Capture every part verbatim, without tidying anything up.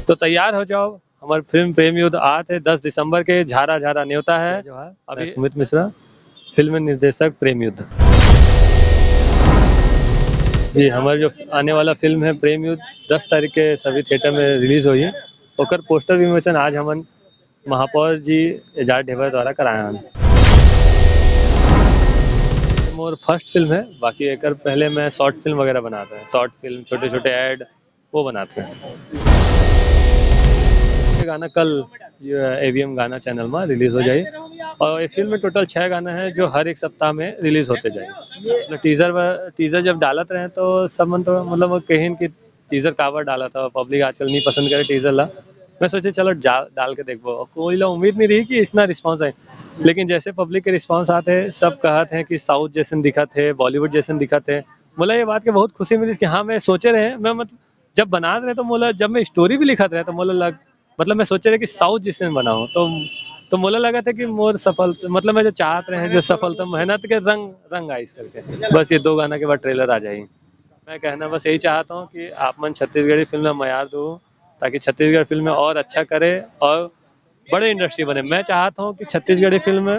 तो तैयार हो जाओ, हमर फिल्म प्रेम युद्ध आत हे दस दिसंबर के, झारा झारा नेवता हे। जोहार, अभी मैं सुमित मिश्रा, फिल्म निर्देशक प्रेम युद्ध। जी, हमर जो आने वाला फिल्म हे प्रेम युद्ध, दस तारीख के सभी थिएटर में रिलीज होही। ओकर पोस्टर विमोचन आज हमन महापौर जी एजाज ढेबर द्वारा कराए हन। मोर फर्स्ट फिल्म हे, बाकी एकर पहले मैं शॉर्ट फिल्म वगैरह बनात रहें, शॉर्ट फिल्म, छोटे-छोटे एड, वो बनात रहें। ये गाना कल ये एवीएम गाना चैनल में रिलीज हो जाई और ये फिल्म में टोटल छह गाना हे, जो हर एक सप्ताह में रिलीज होते जाई। मतलब टीजर व-, टीजर जब डालत रहें तो सब मन तो मतलब वो कहिन कि टीजर काबर डालत हव, पब्लिक आजकल नहीं पसंद करे टीजर ला। मैं सोचे चलो जा-, डाल के देखबो। कोई ला उम्मीद नहीं रही कि इतना रिस्पांस आए, लेकिन जैसे पब्लिक के रिस्पांस आत हे, सब कहत हें कि साउथ जैसन दिखत हे, बॉलीवुड जैसन दिखत हे। मोला ये बात के बहुत खुशी मिली कि हाँ, मैं सोचे रहें, मैं मत-, जब बनात रहें तो मोला, जब मैं स्टोरी भी लिखत रहें तो मोला लग-, मतलब मैं सोचे रहें कि साउथ जैसन बनाऊँ, तो, तो मोला लगत हे कि मोर सफल, मतलब मैं जो चाहत रहें, जो सफलता, मेहनत के रंग, रंग आइस करके। बस ये दो गाना के बाद ट्रेलर आ जाही। मैं कहना बस यही चाहत हूँ कि आप मन छत्तीसगढ़ी फिल्म ला मयार दो, ताकि छत्तीसगढ़ फिल्म में और अच्छा करे और बड़े इंडस्ट्री बने। मैं चाहत हूँ कि छत्तीसगढ़ी फिल्म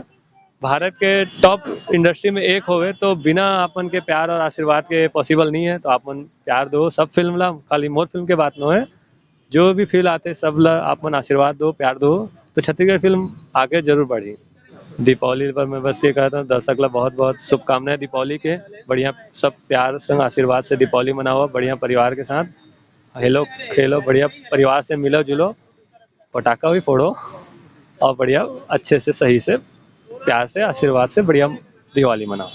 भारत के टॉप इंडस्ट्री में एक होवे, तो बिना आप मन के प्यार और आशीर्वाद के पॉसिबल नहीं हे। तो आप मन प्यार दो सब फिल्म ला, खाली मोर फिल्म के बात नोहे, जो भी फिल्म आथे सब ला आप मन आशीर्वाद दो, प्यार दो, तो छत्तीसगढ़ फिल्म आगे जरूर बढ़ी। दीपावली पर मैं बस ये कहता हूँ, दर्शक ला बहुत बहुत शुभकामनाएं दीपावली के। बढ़िया सब प्यार संग आशीर्वाद से दीपावली मनाओ, बढ़िया परिवार के साथ हेलो खेलो, बढ़िया परिवार से मिलो जुलो, पटाखा भी फोड़ो और बढ़िया अच्छे से, सही से, प्यार से, आशीर्वाद से बढ़िया दिवाली मनाओ।